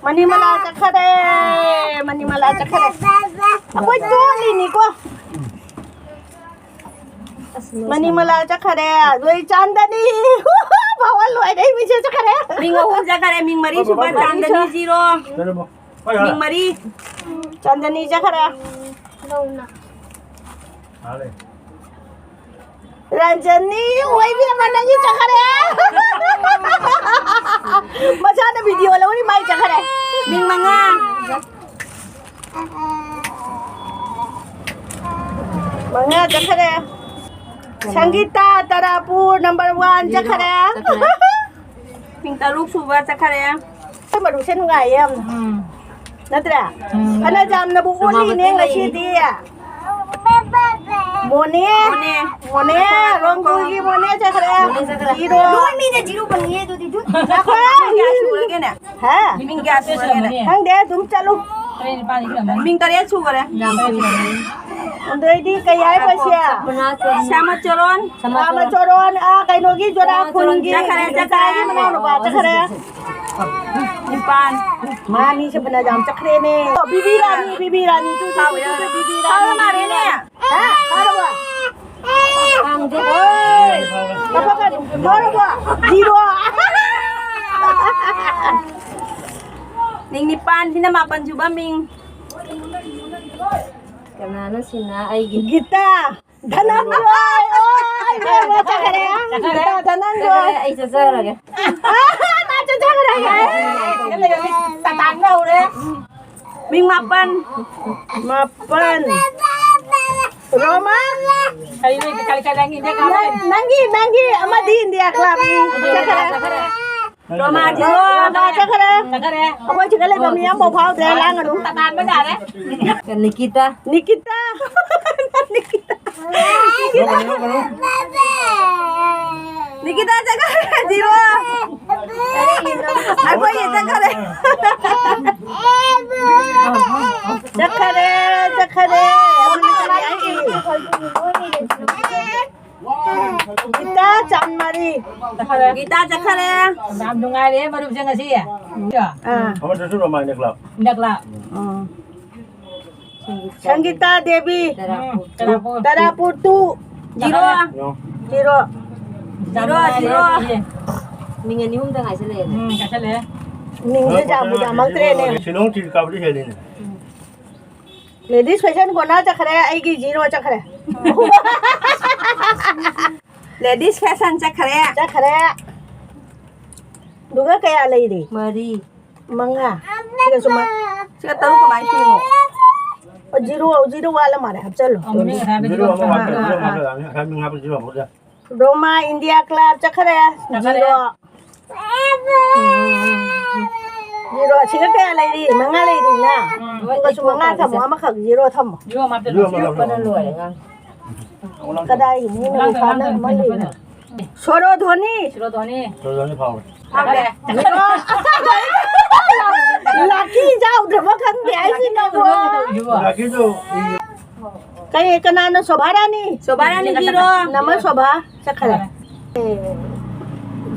ꯃꯅꯤꯃꯂꯥ ꯆꯠꯈꯔꯦ꯫ ꯃꯅꯤꯃꯂꯥ ꯆꯠꯈꯔꯦ꯫ ꯑꯩꯈꯣꯏ ꯇꯣꯜꯂꯤꯅꯤꯀꯣ꯫ ꯑꯁ, ꯃꯅꯤꯃꯂꯥ ꯆꯠꯈꯔꯦ꯫ ꯑꯗꯨꯗꯩ ꯆꯥꯟꯗꯅꯤ꯫ ꯐꯥꯎꯕ ꯂꯣꯏꯔꯦ, ꯃꯤꯁꯦ ꯆꯠꯈꯔꯦ꯫ ꯃꯤꯡ ꯑꯍꯨꯝ ꯆꯠꯈꯔꯦ, ꯃꯤꯡ ꯃꯔꯤ ꯁꯨꯕ ꯆꯥꯟꯗꯅꯤ ꯖꯤꯔꯣ꯫ ꯃꯤꯡ ꯃꯔꯤ꯫ ꯆꯥꯟꯗꯅꯤ ꯆꯠꯈꯔꯦ꯫ ꯔꯟꯖꯅꯤ, ꯑꯣꯏꯕꯤ ꯑꯃ ꯅꯪꯒꯤ ꯆꯠꯈꯔꯦ꯫ ꯃꯆꯥꯅ ꯚꯤꯗꯤꯑꯣ ꯂꯧꯔꯤ, ꯃꯥꯏ ꯆꯠꯈꯔꯦ꯫ ꯃꯤꯡ ꯃꯉꯥ꯫ ꯃꯉꯥ ꯆꯠꯈꯔꯦ꯫ ꯁꯪꯒꯤꯇꯥ ꯇꯔꯥꯄꯨꯔ number one ꯆꯠꯈꯔꯦ꯫ ꯆꯠꯈꯔꯦ꯫ ꯃꯤꯡ ꯇꯔꯨꯛ ꯁꯨꯕ ꯆꯠꯈꯔꯦ꯫ ꯑꯩꯈꯣꯏ ꯃꯔꯨꯞꯁꯦ ꯅꯨꯡꯉꯥꯏꯌꯦ ꯌꯥꯝꯅ꯫ ꯎꯝ꯫ ꯅꯠꯇ꯭ꯔꯥ? ꯎꯝ꯫ ꯐꯅ ꯌꯥꯝꯅꯕꯨ ꯑꯣꯜꯂꯤꯅꯦ ꯉꯁꯤꯗꯤ꯫ ꯃꯣꯅꯦ꯫ ꯃꯣꯅꯦ꯫ ꯃꯣꯅꯦ꯫ ꯔꯣꯡꯒꯨꯜꯒꯤ ꯃꯣꯅꯦ ꯆꯠꯈ꯭ꯔꯦ꯫ ꯃꯣꯅꯦ ꯆꯠꯈ꯭ꯔꯦ꯫ Zero꯫ ꯂꯣꯏ ꯃꯤꯅ zero ꯐꯪꯉꯤꯌꯦ ꯑꯗꯨꯗꯤ꯫ ꯉꯥꯏꯈꯣ꯫ ꯃꯤꯡ ꯀꯌꯥ ꯁꯨꯔꯒꯦꯅꯦ? ꯍꯥ? ꯃꯤꯡ ꯀꯌꯥ ꯁꯨꯔꯒꯦꯅꯦ? ꯈꯪꯗꯦ, ꯑꯗꯨꯝ ꯆꯠꯂꯨ꯫ ꯃꯤꯡ ꯇꯔꯦꯠ ꯁꯨꯈꯔꯦ꯫ ꯑꯗꯩꯗꯤ ꯀꯩ ꯍꯥꯏꯕꯁꯦ? ꯁ꯭ꯌꯥꯃꯆꯔꯣꯟ꯫ ꯁ꯭ꯌꯥꯃꯆꯔꯣꯟ, ꯑꯥ, ꯀꯩꯅꯣꯒꯤ ꯖꯣꯔꯥꯈꯨꯟꯒꯤ꯫ ꯆꯠꯈꯔꯦ, ꯆꯠꯈꯔꯦ꯫ ꯃꯅꯥꯎꯅꯨꯄꯥ ꯆꯠꯈꯔꯦ꯫ ꯅꯤꯄꯥꯟ꯫ ꯃꯥꯅꯤ, ꯁꯦ ꯐꯅ ꯌꯥꯝ ꯆꯠꯈ꯭ꯔꯦꯅꯦ꯫ ꯑꯣ, ꯕꯤꯕꯤ ꯔꯥꯅꯤ, ꯕꯤꯕꯤ ꯔꯥꯅꯤ, ꯇꯨ, ꯇꯨ, ꯇꯨ, ꯇꯨ, ꯕꯤꯕꯤ ꯔꯥꯅꯤ꯫ ꯐꯥꯕ ꯃꯥꯜꯂꯦꯅꯦ꯫ ꯍꯥ? ꯐꯥꯔꯕꯣ? ꯍꯣꯏ꯫ ꯐꯥꯔꯕꯣ? Zero꯫ ꯃꯤꯡ ꯅꯤꯄꯥꯟꯁꯤꯅ ꯃꯥꯄꯟ ꯁꯨꯕ ꯃꯤꯡ꯫ ꯀꯅꯥꯅꯣ ꯁꯤꯅ ꯑꯩꯒꯤ? ꯒꯤꯇꯥ꯫ ꯙꯅꯟꯖꯣꯏ꯫ ꯑꯣ, ꯏꯕꯦꯝꯃ, ꯆꯠꯈ꯭ꯔꯦ꯫ ꯆꯠꯈ꯭ꯔꯦ꯫ ꯒꯤꯇꯥ ꯙꯅꯟꯖꯣꯏ꯫ ꯆꯠꯈ꯭ꯔꯦ, ꯑꯩ ꯆꯠꯆꯔꯒꯦ꯫ ꯃꯥ ꯆꯠꯆꯈ꯭ꯔꯦ꯫ ꯇꯇꯥꯟ ꯀꯧꯔꯦ꯫ ꯃꯤꯡ ꯃꯥꯄꯟ꯫ ꯃꯥꯄꯟ꯫ ꯔꯣꯃꯥ꯫ ꯀꯔꯤ, ꯀꯔꯤ, ꯀꯔꯤ, ꯅꯪꯒꯤ, ꯅꯪꯒꯤ, ꯅꯪꯒꯤ ꯑꯃꯗꯤ India Club꯫ ꯆꯠꯈ꯭ꯔꯦ꯫ ꯔꯣꯃꯥ, ꯔꯣꯃꯥ ꯆꯠꯈ꯭ꯔꯦ꯫ ꯆꯠꯈ꯭ꯔꯦ꯫ ꯑꯩꯈꯣꯏ ꯁꯤꯗ ꯂꯩꯕ ꯃꯤ ꯑꯃꯐꯥꯎ ꯐꯥꯎꯗ꯭ꯔꯦ, ꯂꯥꯡꯒꯅꯨ꯫ ꯇꯇꯥꯟꯕ ꯌꯥꯔꯦ꯫ ꯅꯤꯀꯤꯇꯥ꯫ ꯅꯤꯀꯤꯇꯥ꯫ ꯅꯤꯀꯤꯇꯥ꯫ ꯅꯤꯀꯤꯇꯥ ꯆꯠꯈ꯭ꯔꯦ, zero꯫ ꯑꯩꯈꯣꯏꯒꯤ ꯆꯠꯈ꯭ꯔꯦ꯫ ꯆꯠꯈ꯭ꯔꯦ, ꯆꯠꯈ꯭ꯔꯦ꯫ ꯒꯤꯇꯥ ꯆꯥꯟꯃꯔꯤ꯫ ꯒꯤꯇꯥ ꯆꯠꯈ꯭ꯔꯦ꯫ ꯌꯥꯝ ꯅꯨꯡꯉꯥꯏꯔꯦ ꯃꯔꯨꯞꯁꯦ ꯉꯁꯤ꯫ ꯑꯥ꯫ ꯑꯃꯗꯁꯨ ꯔꯣꯃꯥꯏꯅ club꯫ ꯏꯟꯗꯛꯂꯥ꯫ ꯑꯥ꯫ ꯁꯪꯒꯤꯇꯥ ꯗꯦꯕꯤ꯫ ꯎꯝ, ꯇꯔꯥꯄꯨꯔ꯫ ꯇꯔꯥꯄꯨꯔ two꯫ Zero꯫ ꯌꯦꯡꯉꯣ꯫ Zero꯫ Zero, zero꯫ ꯃꯤꯡ ꯑꯅꯤ ꯑꯍꯨꯝꯗ ꯉꯥꯏꯁꯜꯂꯛꯑꯦꯅꯦ꯫ ꯎꯝ, ꯉꯥꯏꯁꯜꯂꯛꯑꯦ꯫ ꯃꯤꯡꯁꯦ ꯌꯥꯝꯕꯨ ꯌꯥꯝꯃꯛꯇ꯭ꯔꯦꯅꯦ꯫ ꯁꯤꯂꯣꯡ ꯇꯤ ꯀꯥꯕꯗꯤ ꯍꯦꯜꯂꯤꯅꯦ꯫ Ladies fashion corner ꯆꯠꯈ꯭ꯔꯦ, ꯑꯩꯒꯤ zero ꯆꯠꯈ꯭ꯔꯦ꯫ Ladies fashion ꯆꯠꯈ꯭ꯔꯦ꯫ ꯆꯠꯈ꯭ꯔꯦ꯫ ꯑꯗꯨꯒ ꯀꯌꯥ ꯂꯩꯔꯤ? ꯃꯔꯤ꯫ ꯃꯉꯥ꯫ ꯁꯤꯒꯁꯨ ꯃ-, ꯁꯤꯒ ꯇꯔꯨꯛ ꯀꯃꯥꯏꯅ ꯁꯨꯏꯅꯣ? ꯑꯣ, ꯖꯤꯔꯣ, ꯖꯤꯔꯣ ꯋꯥꯠꯂ ꯃꯥꯜꯂꯦ, ꯍꯥꯞꯆꯜꯂꯣ꯫ ꯑꯃꯅꯦ ꯉꯁꯥꯏ ꯖꯤꯔꯣ ꯑꯃ ꯋꯥꯠꯄ, ꯖꯤꯔꯣ ꯑꯃ ꯍꯥꯞꯄ, ꯉꯁꯥꯏ ꯃꯤꯡ ꯍꯥꯞꯄ ꯖꯤꯔꯣ ꯑꯃ ꯍꯥꯞꯄ꯫ ꯔꯣꯃꯥ ꯏꯟꯗꯤꯌꯥ ꯀ꯭ꯂꯕ ꯆꯠꯈ꯭ꯔꯦ꯫ ꯆꯠꯈ꯭ꯔꯦ꯫ ꯖꯤꯔꯣ꯫ ꯖꯤꯔꯣ꯫ ꯑꯁꯤꯒ ꯀꯌꯥ ꯂꯩꯔꯤ? ꯃꯉꯥ ꯂꯩꯔꯤꯅ꯫ ꯎꯝ꯫ ꯑꯗꯨꯒꯁꯨ ꯃꯉꯥ ꯊꯝꯃꯣ, ꯑꯃꯈꯛ ꯖꯤꯔꯣ ꯊꯝꯃꯣ꯫ ꯖꯤꯔꯣ ꯑꯃ ꯍꯥꯞꯆꯜꯂꯣ꯫ ꯖꯤꯔꯣ ꯑꯃ ꯍꯥꯞꯆꯜꯂꯣ꯫ ꯂꯣꯏꯔꯦ, ꯑꯉꯥꯡ꯫ ꯀꯗꯥꯏꯒꯤ ꯃꯤꯅ ꯉꯥꯡꯗ, ꯄꯩꯁꯥꯅ ꯉꯥꯡꯗ, ꯑꯃ ꯂꯩꯅꯣ? ꯁꯣꯔꯣ ꯙꯣꯅꯤ꯫ ꯁꯣꯔꯣ ꯙꯣꯅꯤ꯫ ꯁꯣꯔꯣ ꯙꯣꯅꯤ ꯐꯥꯎꯔꯦ꯫ ꯐꯥꯎꯔꯦ꯫ ꯖꯤꯔꯣ꯫ ꯂꯥꯛꯀꯤ ꯌꯥꯎꯗ꯭ꯔꯕ ꯈꯪꯗꯦ ꯑꯩꯁꯤꯅꯕꯨ꯫ ꯂꯥꯛꯀꯤꯗꯣ꯫ ꯀꯩ, ꯀꯅꯥꯅꯣ? ꯁꯣꯚꯥ ꯔꯥꯅꯤ? ꯁꯣꯚꯥ ꯔꯥꯅꯤ ꯖꯤꯔꯣ꯫ ꯅꯃ ꯁꯣꯚꯥ ꯆꯠꯈ꯭ꯔꯦ꯫ ꯑꯦ,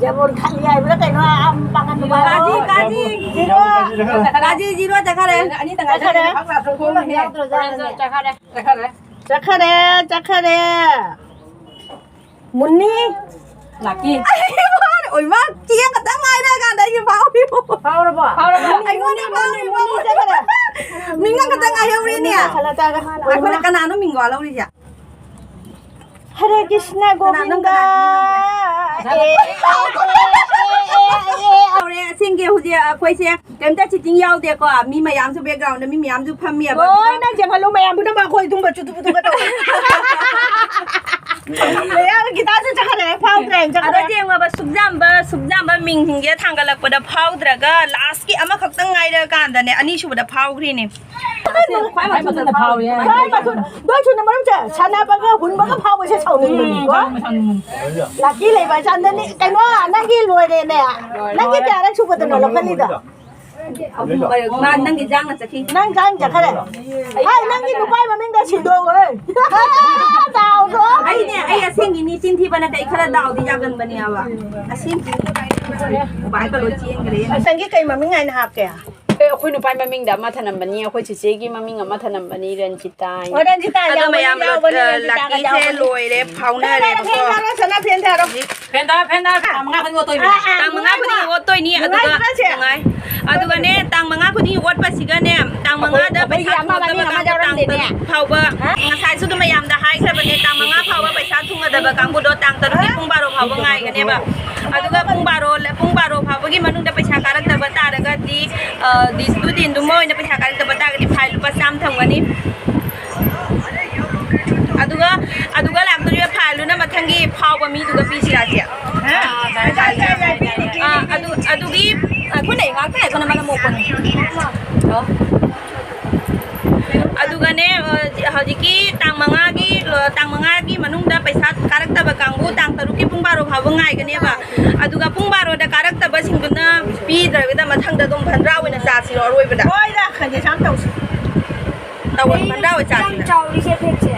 ꯖꯕꯣꯟ ꯈꯥꯂꯤ ꯍꯥꯏꯕ꯭ꯔꯥ ꯀꯩꯅꯣ, ꯑꯥ, ꯄꯥꯡꯒꯟ ꯅꯨꯄꯥꯗꯣ? ꯀꯥꯖꯤ, ꯀꯥꯖꯤ꯫ ꯖꯤꯔꯣ꯫ ꯀꯥꯖꯤ ꯖꯤꯔꯣ ꯆꯠꯈ꯭ꯔꯦ꯫ ꯑꯅꯤ ꯇꯪꯈꯥꯏ ꯆꯠꯈ꯭ꯔꯦ꯫ ꯆꯠꯈ꯭ꯔꯦ꯫ ꯆꯠꯈ꯭ꯔꯦ꯫ ꯆꯠꯈ꯭ꯔꯦ꯫ ꯆꯠꯈ꯭ꯔꯦ, ꯆꯠꯈ꯭ꯔꯦ꯫ ꯃꯨꯟꯅꯤ꯫ ꯂꯥꯛꯀꯤ꯫ ꯑꯩ ꯋꯥꯔꯦ꯫ ꯑꯣꯏꯃꯥ, ꯆꯦꯡ ꯈꯛꯇꯪ ꯉꯥꯏꯔꯀꯥꯟꯗ ꯑꯩꯒꯤ ꯐꯥꯎꯔꯤꯕꯣ꯫ ꯐꯥꯎꯔꯕꯣ? ꯐꯥꯎꯔꯕꯣ? ꯑꯩꯉꯣꯟꯗ ꯐꯥꯎꯔꯤꯕꯣ꯫ ꯃꯨꯟꯅꯤ ꯆꯠꯈ꯭ꯔꯦ꯫ ꯃꯤꯉꯣꯟ ꯈꯛꯇꯪ ꯉꯥꯏꯍꯧꯔꯤꯅꯦ꯫ ꯃꯨꯟꯅꯤ ꯆꯠꯈ꯭ꯔꯦ꯫ ꯉꯥꯏꯈꯣꯅꯦ, ꯀꯅꯥꯅꯣ ꯃꯤꯡꯒꯣꯜ ꯂꯧꯔꯤꯁꯦ? ꯍꯔꯦ ꯀ꯭ꯔꯤꯁꯅ ꯀꯅꯥꯅꯣ, ꯒꯣꯕꯤꯟꯗ꯫ ꯀꯅꯥꯅꯣ? ꯑꯦ, ꯑꯦ, ꯑꯦ, ꯑꯦ, ꯑꯦ, ꯑꯦ꯫ ꯇꯧꯔꯦ, ꯑꯁꯦꯡꯒꯤ ꯍꯧꯖꯤꯛ ꯑꯩꯈꯣꯏꯁꯦ ꯀꯩꯝꯇ cheating ꯌꯥꯎꯗꯦꯀꯣ꯫ ꯃꯤ ꯃꯌꯥꯝꯁꯨ background ꯗ ꯃꯤ ꯃꯌꯥꯝꯁꯨ ꯐꯝꯃꯤꯕ꯫ ꯂꯣꯏꯅ ꯌꯦꯡꯍꯜꯂꯨ, ꯃꯌꯥꯝ ꯄꯨꯝꯅꯃꯛ ꯑꯩꯈꯣꯏ ꯑꯗꯨꯝꯕ ꯆꯨꯗꯨ ꯄꯨꯗꯨꯒ ꯇꯧꯔꯦ꯫ ꯃꯌꯥꯝ ꯒꯤꯇꯥꯁꯨ ꯆꯠꯈ꯭ꯔꯦ, ꯐꯥꯎꯗ꯭ꯔꯦ, ꯆꯠꯈ꯭ꯔꯦ꯫ ꯑꯗꯣ ꯌꯦꯡꯉꯣꯕ, ꯁꯨꯛꯌꯥꯝꯕ, ꯁꯨꯛꯌꯥꯝꯕ ꯃꯤꯡꯁꯤꯡꯁꯦ ꯊꯥꯡꯒꯠꯂꯛꯄꯗ ꯐꯥꯎꯗ꯭ꯔꯒ last ꯀꯤ ꯑꯃꯈꯛꯇꯪ ꯉꯥꯏꯔꯀꯥꯟꯗꯅꯦ, ꯑꯅꯤꯁꯨꯕꯗ ꯐꯥꯎꯈ꯭ꯔꯤꯅꯦ꯫ ꯈ꯭ꯋꯥꯏ ꯃꯊꯛꯇ ꯐꯥꯎꯔꯦ꯫ ꯈ꯭ꯋꯥꯏ ꯃꯊꯛꯇ ꯐꯥꯎꯔꯦ꯫ ꯅꯣꯏ ꯁꯨꯅ ꯃꯔꯝꯁꯦ ꯁꯥꯟꯅꯕꯒ ꯍꯨꯟꯕꯒ ꯐꯥꯎꯕꯁꯦ ꯁꯥꯎꯅꯤꯡꯕꯅꯤꯀꯣ꯫ ꯎꯝ, ꯁꯥꯎꯅꯤꯡꯕꯅꯤ꯫ ꯂꯥꯛꯀꯤ ꯂꯩꯕ ꯆꯥꯟꯗꯅꯤ꯫ ꯀꯩꯅꯣ, ꯅꯪꯒꯤ ꯂꯣꯏꯔꯦꯅꯦ꯫ ꯅꯪꯒꯤ ꯀꯌꯥꯔꯛ ꯁꯨꯕꯗꯅꯣ ꯂꯧꯈꯠꯂꯤꯗꯣ? ꯑꯍꯨꯝ, ꯃꯥ ꯅꯪꯒꯤ ꯖꯥꯡꯅ ꯆꯠꯈꯤ꯫ ꯅꯪ ꯖꯥꯡ ꯆꯠꯈ꯭ꯔꯦ꯫ ꯍꯥꯏ, ꯅꯪꯒꯤ ꯅꯨꯄꯥꯒꯤ ꯃꯃꯤꯡꯗ ꯁꯤꯟꯗꯣꯛꯑꯣ꯫ ꯗꯥꯎꯗꯣ꯫ ꯑꯩꯅꯦ, ꯑꯩ ꯑꯁꯦꯡꯒꯤꯅꯤ, ꯆꯤꯟ ꯊꯤꯕ ꯅꯠꯇꯦ, ꯑꯩ ꯈꯔ ꯗꯥꯎꯗꯤ ꯌꯥꯒꯟꯕꯅꯦꯕ꯫ ꯑꯁꯦꯡꯒꯤꯅꯤ꯫ ꯎꯄꯥꯏꯒ ꯂꯣꯏ ꯆꯦꯟꯈ꯭ꯔꯦ꯫ ꯅꯪꯒꯤ ꯀꯩ ꯃꯃꯤꯡ ꯍꯥꯏꯅ ꯍꯥꯞꯀꯦ? ꯑꯦ, ꯑꯩꯈꯣꯏ ꯅꯨꯄꯥꯒꯤ ꯃꯃꯤꯡꯗ ꯑꯃ ꯊꯅꯝꯕꯅꯤ, ꯑꯩꯈꯣꯏ ꯆꯤꯆꯦꯒꯤ ꯃꯃꯤꯡ ꯑꯃ ꯊꯅꯝꯕꯅꯤ, ꯔꯟꯖꯤꯇꯥ ꯍꯥꯏꯅ꯫ ꯑꯣ, ꯔꯟꯖꯤꯇꯥ ꯑꯗꯣ ꯌꯥꯎꯕꯅꯤ, ꯃꯌꯥꯝ, ꯌꯥꯎꯕꯅꯤ, ꯑ, ꯔꯟꯖꯤꯇꯥꯒ ꯂꯥꯛꯀꯤꯁꯦ ꯌꯥꯎꯕꯅꯤ꯫ ꯂꯣꯏꯔꯦ, ꯐꯦꯟ ꯊꯥꯔꯣ, ꯐꯥꯎꯅꯔꯦꯕꯀꯣ꯫ ꯐꯦꯟ ꯊꯥꯔꯣ, ꯁꯅꯥ ꯐꯦꯟ ꯊꯥꯔꯣ꯫ ꯐꯦꯟ ꯊꯥꯔꯣ, ꯐꯦꯟ ꯊꯥꯔꯣ꯫ ꯇꯥꯡ ꯃꯉꯥ ꯈꯨꯗꯤꯡ ꯑꯣꯠꯇꯣꯏꯅꯤ꯫ ꯑꯥ, ꯑꯥ, ꯇꯥꯡ ꯃꯉꯥ ꯈꯨꯗꯤꯡ ꯅꯨꯡꯉꯥꯏꯕ꯭ꯔꯣ? ꯑꯣꯠꯇꯣꯏꯅꯤ, ꯑꯗꯨꯒꯅꯦ, ꯅꯨꯡꯉꯥꯏꯕ꯭ꯔꯣ ꯁꯦ? ꯇꯥꯡ ꯃꯉꯥ ꯈꯨꯗꯤꯡ ꯑꯣꯠꯄꯁꯤꯒꯅꯦ, ꯇꯥꯡ ꯃꯉꯥꯗ ꯑꯩꯈꯣꯏ, ꯄꯩꯁꯥ ꯑꯩꯈꯣꯏꯒꯤ ꯑꯃ ꯊꯨꯡꯅꯕ ꯃꯃꯤꯡ ꯑꯃ ꯀꯥꯡꯕꯨ ꯇꯥꯡ ꯌꯥꯎꯔꯝꯗꯦꯅꯦ꯫ ꯇꯔꯨꯛ ꯐꯥꯎꯕ, ꯍꯥ? ꯉꯁꯥꯏꯁꯨ ꯑꯗꯨꯝ ꯃꯌꯥꯝꯗ ꯍꯥꯏꯈ꯭ꯔꯕꯅꯦ, ꯇꯥꯡ ꯃꯉꯥ ꯐꯥꯎꯕ ꯄꯩꯁꯥ ꯊꯨꯡꯒꯗꯕ ꯀꯥꯡꯕꯨꯗꯣ ꯇꯥꯡ ꯇꯔꯨꯛꯀꯤ ꯄꯨꯡ ꯕꯥꯔꯣ ꯐꯥꯎꯕ ꯉꯥꯏꯒꯅꯦꯕ꯫ ꯑꯗꯨꯒ ꯄꯨꯡ ꯕꯥꯔꯣ, ꯄꯨꯡ ꯕꯥꯔꯣ ꯐꯥꯎꯕꯒꯤ ꯃꯅꯨꯡꯗ ꯄꯩꯁꯥ ꯀꯥꯔꯛꯇꯕ ꯇꯥꯔꯒꯗꯤ ꯑ, ꯗꯤ-, ꯇꯨ ꯗꯤꯟꯗꯨꯃ ꯑꯣꯏꯅ ꯄꯩꯁꯥ ꯀꯥꯔꯛꯇꯕ ꯇꯥꯔꯒꯗꯤ fine ꯂꯨꯄꯥ ꯆꯥꯝꯃ ꯊꯝꯒꯅꯤ꯫ ꯑꯗꯨꯒ, ꯑꯗꯨꯒ ꯂꯥꯛꯇꯣꯔꯤꯕ fineꯗꯨꯅ ꯃꯊꯪꯒꯤ ꯐꯥꯎꯕ ꯃꯤꯗꯨꯒ ꯄꯤꯁꯤꯔꯥ ꯆꯦ? ꯑꯥ, ꯑꯗꯨ, ꯑꯗꯨꯒꯤ, ꯑꯩꯈꯣꯏꯅ ꯉꯥꯛꯇ ꯑꯩꯈꯣꯏꯅ ꯃꯔꯝ ꯃꯣꯛꯄꯅꯤ꯫ ꯑꯣ꯫ ꯑꯗꯨꯒꯅꯦ, ꯑ, ꯍꯧꯖꯤꯛꯀꯤ ꯇꯥꯡ ꯃꯉꯥꯒꯤ, ꯑ, ꯇꯥꯡ ꯃꯉꯥꯒꯤ ꯃꯅꯨꯡꯗ ꯄꯩꯁꯥ ꯀꯥꯔꯛꯇꯕ ꯀꯥꯡꯕꯨ ꯇꯥꯡ ꯇꯔꯨꯛꯀꯤ ꯄꯨꯡ ꯕꯥꯔꯣ ꯐꯥꯎꯕ ꯉꯥꯏꯒꯅꯦꯕ꯫ ꯑꯗꯨꯒ ꯄꯨꯡ ꯕꯥꯔꯣꯗ ꯀꯥꯔꯛꯇꯕꯁꯤꯡꯗꯨꯅ ꯄꯤꯗ꯭ꯔꯒꯅ ꯃꯊꯪꯗ ꯑꯗꯨꯝ ꯐꯟꯗ꯭ꯔꯥ ꯑꯣꯏꯅ ꯆꯥꯁꯤꯔꯣ ꯑꯔꯣꯏꯕꯗ? ꯍꯣꯏꯗ, ꯈꯖꯤꯛ ꯁꯥꯝ ꯇꯧꯁꯤ꯫ ꯇꯧ, ꯐꯟꯗ꯭ꯔꯥ ꯑꯣꯏꯅ ꯆꯥꯁꯤꯔ? ꯌꯥꯝ ꯆꯥꯎꯔꯤꯁꯦ ꯐꯦꯠꯁꯦ꯫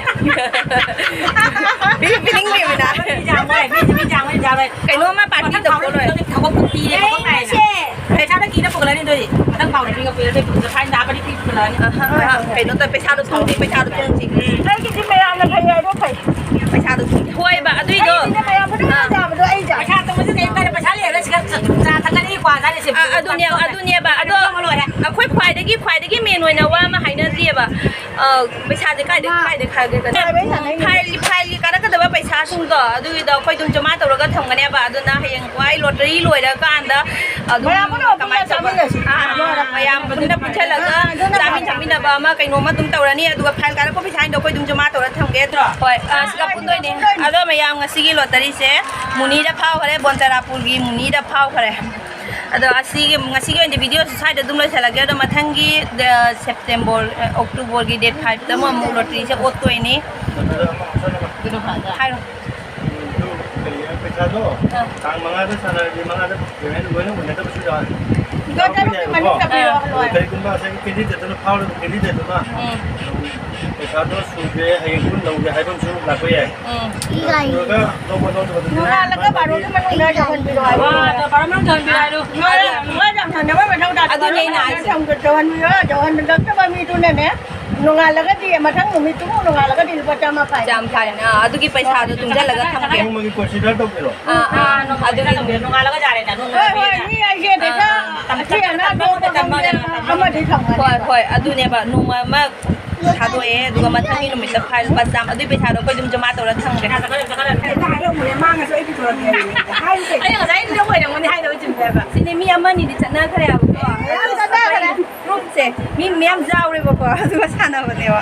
ꯄꯤꯁꯨ ꯄꯤꯅꯤꯡꯗꯦꯃꯤꯅ꯫ ꯃꯤꯁꯦ ꯌꯥꯝ ꯋꯥꯏ, ꯃꯤꯁꯦ ꯃꯤ ꯌꯥꯝ ꯋꯥꯏ, ꯌꯥꯝ ꯋꯥꯏ꯫ ꯀꯩꯅꯣꯝꯃ ꯄꯥꯔꯇꯤ ꯃꯊꯪ ꯇꯧꯊꯣꯛ ꯂꯣꯏꯔꯦ꯫ ꯊꯕꯛ ꯄꯤꯔꯦ, ꯊꯕꯛ ꯉꯥꯏꯔꯦ꯫ ꯄꯩꯁꯥꯗ ꯀꯤꯅ ꯄꯨꯈꯠꯂꯅꯤ ꯑꯗꯨꯗꯤ꯫ ꯃꯊꯪ ꯐꯥꯎꯗ ꯄꯤꯒ ꯄꯤꯔ ꯂꯩ, ꯄꯨꯈꯠꯂ ꯐꯥꯏꯟ ꯗꯥꯕꯗꯤ ꯄꯤ ꯄꯨꯈꯠꯂꯛꯑꯅꯤ꯫ ꯑꯍ, ꯑꯍ, ꯀꯩꯅꯣ ꯇꯧ, ꯄꯩꯁꯥꯗꯣ ꯊꯨꯡꯗꯤ, ꯄꯩꯁꯥꯗꯣ ꯊꯨꯡꯗꯤ꯫ ꯎꯝ꯫ ꯑꯩꯒꯤꯗꯤ ꯃꯌꯥꯝꯅ ꯐꯩ ꯍꯥꯏꯗꯣ ꯐꯩ꯫ ꯄꯩꯁꯥꯗꯣ ꯊꯨꯡꯗꯤ꯫ ꯍꯣꯏꯕ, ꯑꯗꯨꯏꯗꯣ꯫ ꯑꯩꯒꯤꯗꯤ ꯃꯌꯥꯝ ꯐꯖꯅ ꯑꯥ꯫ ꯌꯥꯕꯗꯣ ꯑꯩ ꯌꯥꯏ꯫ ꯄꯩꯁꯥ ꯇꯣꯡꯕꯁꯦ ꯀꯩꯝ ꯀꯥꯏꯗꯦ, ꯄꯩꯁꯥ ꯂꯩꯔꯒ ꯁꯤꯗ ꯆꯥ ꯊꯛꯀꯅꯤ, ꯀ꯭ꯋꯥ ꯆꯥꯅꯤ, ꯁꯤ ꯑꯥ, ꯑꯗꯨꯅꯦ, ꯑꯗꯨꯅꯦꯕ꯫ ꯑꯗꯣ ꯂꯣꯏꯔꯦ꯫ ꯑꯩꯈꯣꯏ ꯈ꯭ꯋꯥꯏꯗꯒꯤ, ꯈ꯭ꯋꯥꯏꯗꯒꯤ main ꯑꯣꯏꯅ ꯋꯥ ꯑꯃ ꯍꯥꯏꯅꯗ꯭ꯔꯤꯑꯕ꯫ ꯑ, ꯄꯩꯁꯥꯁꯦ ꯀꯥꯏꯗꯒꯤ, ꯀꯥꯏꯗꯒꯤ ꯈꯥꯏꯒꯦ? ꯐꯥꯏꯜꯒꯤ, ꯐꯥꯏꯜꯒꯤ ꯀꯥꯔꯛꯀꯗꯕ ꯄꯩꯁꯥꯁꯤꯡꯗꯣ, ꯑꯗꯨꯒꯤꯗꯣ ꯑꯩꯈꯣꯏ ꯑꯗꯨꯝ ꯖꯃꯥ ꯇꯧꯔꯒ ꯊꯝꯒꯅꯦꯕ꯫ ꯑꯗꯨꯅ ꯍꯌꯦꯡ ꯋꯥꯏ lottery ꯂꯣꯏꯔꯒ ꯀꯥꯟꯗ ꯑꯗꯨꯝ ꯃꯌꯥꯝ ꯄꯨꯟꯅ ꯀꯃꯥꯏꯅ ꯇꯧꯕ? ꯆꯥꯃꯤꯟꯅꯁꯤ꯫ ꯑꯥ, ꯑꯥ, ꯃꯌꯥꯝ ꯄꯨꯟꯅ ꯄꯨꯟꯁꯤꯜꯂꯒ ꯑꯥ, ꯑꯗꯨꯅ ꯆꯥꯃꯤꯟ ꯐꯔꯦ꯫ ꯊꯛꯃꯤꯟꯅꯕ ꯑꯃ ꯀꯩꯅꯣꯝꯃ ꯑꯗꯨꯝ ꯇꯧꯔꯅꯤ꯫ ꯑꯗꯨꯒ file ꯀꯥꯔꯛꯄ ꯄꯩꯁꯥꯁꯤꯡꯗꯣ ꯑꯩꯈꯣꯏ ꯑꯗꯨꯝ ꯖꯃꯥ ꯇꯧꯔ ꯊꯝꯒꯦ꯫ ꯍꯣꯏ, ꯑꯥ, ꯁꯤꯗ ꯄꯨꯟꯗꯣꯏꯅꯦ꯫ ꯑꯗꯣ ꯃꯌꯥꯝ ꯉꯁꯤꯒꯤ lotteryꯁꯦ ꯃꯨꯅꯤꯗ ꯐꯥꯎꯈ꯭ꯔꯦ, ꯕꯣꯟꯆꯔꯥꯄꯨꯔꯒꯤ ꯃꯨꯅꯤꯗ ꯐꯥꯎꯈ꯭ꯔꯦ꯫ ꯑꯗꯣ ꯑꯁꯤꯒꯤ, ꯉꯁꯤꯒꯤ ꯑꯣꯏꯅꯗꯤ videoꯁꯦ ꯁ꯭ꯋꯥꯏꯗ ꯑꯗꯨꯝ ꯂꯣꯏꯁꯤꯜꯂꯒꯦ꯫ ꯑꯗꯣ ꯃꯊꯪꯒꯤ, ꯑ, September, ꯑ, Octoberꯒꯤ date fiveꯇ ꯑꯃꯨꯛ, ꯑꯃꯨꯛ lotteryꯁꯦ ꯑꯣꯠꯇꯣꯏꯅꯤ꯫ ꯍꯥꯏꯔꯣ꯫ ꯀꯔꯤ, ꯄꯩꯁꯥꯗꯣ ꯑꯥ꯫ ꯇꯥꯡ ꯃꯉꯥꯗ ꯁꯥꯟꯅꯔꯗꯤ ꯃꯉꯥꯗ payment ꯂꯣꯏꯅ ꯑꯣꯏꯅꯗꯕꯁꯨ ꯌꯥꯎꯋꯦ꯫ ꯂꯨꯄꯥ ꯇꯔꯨꯛꯀꯤ ꯌꯥꯎꯋꯦꯕꯀꯣ꯫ ꯃꯅꯨꯡꯗ ꯄꯤꯔꯣ, ꯑꯥ꯫ ꯂꯣꯏꯔꯦ꯫ ꯀꯔꯤꯒꯨꯝꯕ ꯉꯁꯥꯏꯒꯤ candidateꯇꯨꯅ ꯐꯥꯎꯔꯤꯕ candidateꯇꯨꯅ ꯎꯝ꯫ ꯄꯩꯁꯥꯗꯣ ꯁꯨꯗ꯭ꯔꯦ, ꯍꯌꯦꯡ ꯄꯨꯟꯅ ꯂꯧꯒꯦ ꯍꯥꯏꯕ ꯑꯃꯁꯨ ꯂꯥꯛꯄ ꯌꯥꯏ꯫ ꯎꯝ꯫ ꯁꯨꯔꯒ ꯂꯧꯕ ꯂꯧꯗꯕꯗꯨꯗꯤ ꯅꯣꯡꯉꯥꯜꯂꯒ ꯕꯥꯔꯣꯒꯤ ꯃꯅꯨꯡꯗ ꯌꯧꯍꯟꯕꯤꯔꯣ ꯍꯥꯏꯕ꯫ ꯑꯥ, ꯑꯗꯣ ꯕꯥꯔꯣ ꯃꯅꯨꯡ ꯌꯧꯍꯟꯕꯤꯔꯣ ꯍꯥꯏꯔꯣ꯫ ꯅꯣꯏ ꯌꯥꯝ, ꯅꯣꯏ ꯌꯥꯝ ꯍꯟꯅꯕ ꯃꯊꯧ ꯇꯥꯗꯦ꯫ ꯑꯗꯨꯅꯦ ꯑꯩꯅ ꯍꯥꯏꯁꯦ꯫ ꯌꯧꯍꯟꯕꯤꯔꯣ, ꯌꯧꯍꯟꯕꯤꯔꯛꯇꯕ ꯃꯤꯗꯨꯅꯅꯦ꯫ ꯅꯣꯡꯉꯥꯜꯂꯒꯗꯤ, ꯃꯊꯪ ꯅꯨꯃꯤꯠꯇꯨꯃꯨꯛ ꯅꯣꯡꯉꯥꯜꯂꯒꯗꯤ ꯂꯨꯄꯥ ꯆꯥꯝꯃ ꯐꯥꯏꯟ꯫ ꯆꯥꯝꯃ ꯐꯥꯏꯟ, ꯑꯥ, ꯑꯗꯨꯒꯤ ꯄꯩꯁꯥꯗꯣ ꯇꯨꯡꯁꯤꯜꯂꯒ ꯊꯝꯒꯦ꯫ ꯅꯣꯡꯃꯒꯤ consider ꯇꯧꯕꯤꯔꯣ꯫ ꯑꯥ, ꯑꯥ, ꯑꯥ, ꯅꯣꯡꯃ ꯑꯗꯨꯒꯤ consider ꯇꯧꯕꯤꯔꯣ꯫ ꯅꯣꯡꯉꯥꯜꯂꯒ ꯌꯥꯔꯦꯅ, ꯅꯣꯡꯃ ꯍꯣꯏ, ꯍꯣꯏ, ꯂꯩꯔꯦꯅ꯫ ꯃꯤ ꯍꯥꯏꯁꯦ ꯑꯥ, ꯄꯩꯁꯥ ꯑꯥ꯫ ꯑꯆꯤ ꯑꯅꯥ ꯇꯝꯕ ꯃꯇꯝ ꯑꯃꯗ, ꯑꯃꯗꯤ ꯐꯪꯒꯅꯤ꯫ ꯍꯣꯏ, ꯍꯣꯏ, ꯑꯗꯨꯅꯦꯕ, ꯅꯣꯡꯃ ꯑꯃ ꯊꯥꯗꯣꯛꯑꯦ, ꯑꯗꯨꯒ ꯃꯊꯪꯒꯤ ꯅꯨꯃꯤꯠꯇ ꯐꯥꯏꯜ ꯂꯨꯄꯥ ꯆꯥꯝꯃ, ꯑꯗꯨꯏ ꯄꯩꯁꯥꯗꯣ ꯑꯩꯈꯣꯏ ꯑꯗꯨꯝ ꯖꯃꯥ ꯇꯧꯔ ꯊꯝꯒꯦ꯫ ꯍꯦꯛꯇ ꯍꯥꯏꯔꯝꯃꯨꯅꯦ, ꯃꯥꯡꯉꯁꯨ ꯑꯩ ꯄꯨꯊꯣꯔꯛꯀꯦ ꯍꯥꯏꯕꯅꯦ꯫ ꯍꯦꯛꯇ ꯍꯥꯏꯌꯨ ꯀꯩꯅꯣ꯫ ꯑꯩꯅ ꯉꯁꯥꯏ ꯅꯪ ꯑꯣꯏꯔꯝꯒꯅꯤ ꯍꯥꯏꯗꯕ ꯆꯨꯝꯗꯦꯕ꯫ ꯁꯤꯅꯦ, ꯃꯤ ꯑꯃꯅꯤꯗꯤ ꯆꯠꯅꯈ꯭ꯔꯦꯕꯀꯣ꯫ ꯆꯠꯅꯈ꯭ꯔꯦ꯫ ꯒ꯭ꯔꯨꯞꯁꯦ ꯃꯤ ꯃꯌꯥꯝ ꯌꯥꯎꯔꯦꯕꯀꯣ, ꯑꯗꯨꯒ ꯁꯥꯟꯅꯕꯅꯦꯕ꯫